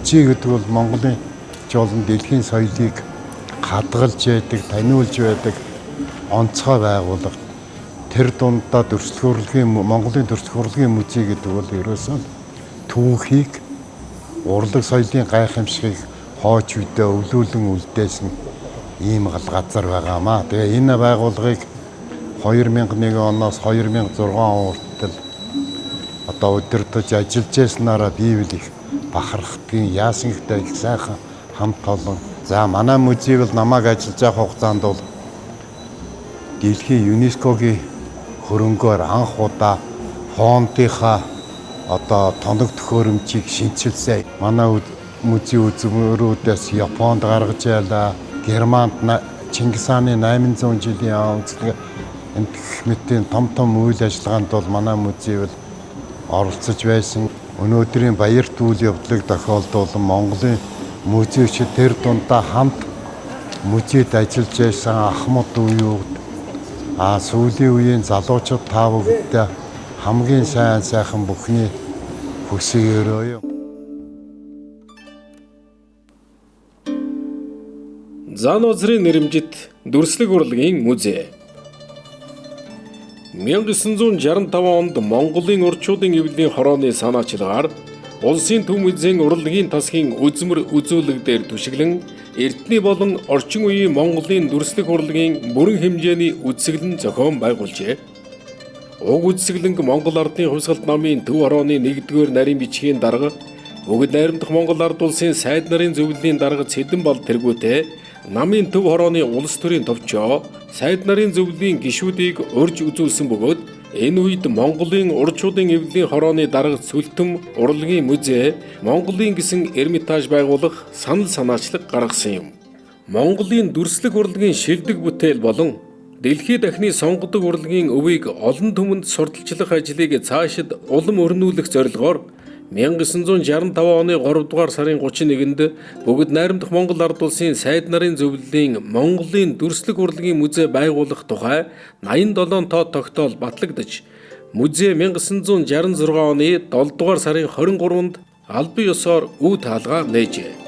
Музей гэдэг бол Монголын жолон дэлхийн соёлыг хадгалж байдаг, таниулж байдаг онцгой байгууллага. Тэр дундаа дүрслэх урлагийн Монголын дүрслэх урлагийн музей гэдэг бол ерөөсөө түүхийг, урлаг соёлын гайхамшигыг хооч үедээ өвлүүлэн үлдээсэн ийм газар байгаамаа. Тэгээ энэ байгууллагыг 2001 оноос 2006 он хүртэл одоо удирдах ажиллаж байснараа би бол их бахархдгийн, яасан гэхдээ их сайхан хамт олон. За манай музей бол намайг ажиллаж байгаа хугацаанд бол дэлхийн ЮНЕСКО-гийн хөрөнгөөр анх удаа фондынхаа одоо тоног төхөөрөмжийг шинчилсэн. Манай музей үзмөрүүдээс Японд гаргаж байлаа, Германд Чингис хааны 800 жилийн үзлэг гэх мэтийн том том үйл ажиллагаанд бол манай музей бол оролцож байсан. Өнөөдрийн баярт үйл явдлыг тохиолдуулан Монголын музейчид тэр дундаа хамт музейд ажиллаж байсан ахмад үеуд, сүүлийн үеийн залуучууд та бүгдээ хамгийн сайн сайхан бүхний хүсэг өрөөе. Зан озрын нэрэмжит дүрслэг урлагийн музей. 1965 онд Монголын орчуудын эвлэлийн хорооны санаачлагаар Улсын төв музейн урлагийн тасгийн үзмэр үзүүлэг дээр түшиглэн эртний болон орчин үеийн Монголын дүрслэх урлагийн бүрэн хэмжээний үзэсгэлэн зохион байгуулжээ. Уг үзэсгэлэнг Монгол Ардын хувьсгалт намын төв хорооны 1-р нарийн бичгийн дарга, Бүгд найрамдах Монгол Ард Улсын сайд нарын зөвлөлийн дарга Цэдэн Бал тэргүүтээ намын төв хорооны улс төрийн товчоо сайд нарын зөвлөлийн гишүүдийг урьж үзүүлсэн бөгөөд энэ үед Монголын урчуудын эвлэлийн хорооны дарга Сүлтэн урлагийн музей Монголын гэсэн Эрмитаж байгуулах санал санаачлаг гаргасан юм. Монголын дүрслэх урлагийн шилдэг бүтээл болон дэлхий дахны сонгодог урлагийн өвийг олон түмэнд сурталчлах ажлыг цаашид улам өрнүүлэх зорилгоор 1965 оны 3 дугаар сарын 31-нд Бүгд найрамдах Монгол Ард Улсын сайд нарын зөвлөлийн Монголын дүрслэх урлагийн музей байгуулах тухай 87 тоо тогтоол батлагдаж, музей 1966 оны 7 дугаар сарын 23-нд албан ёсоор үе таалгаа нээжээ.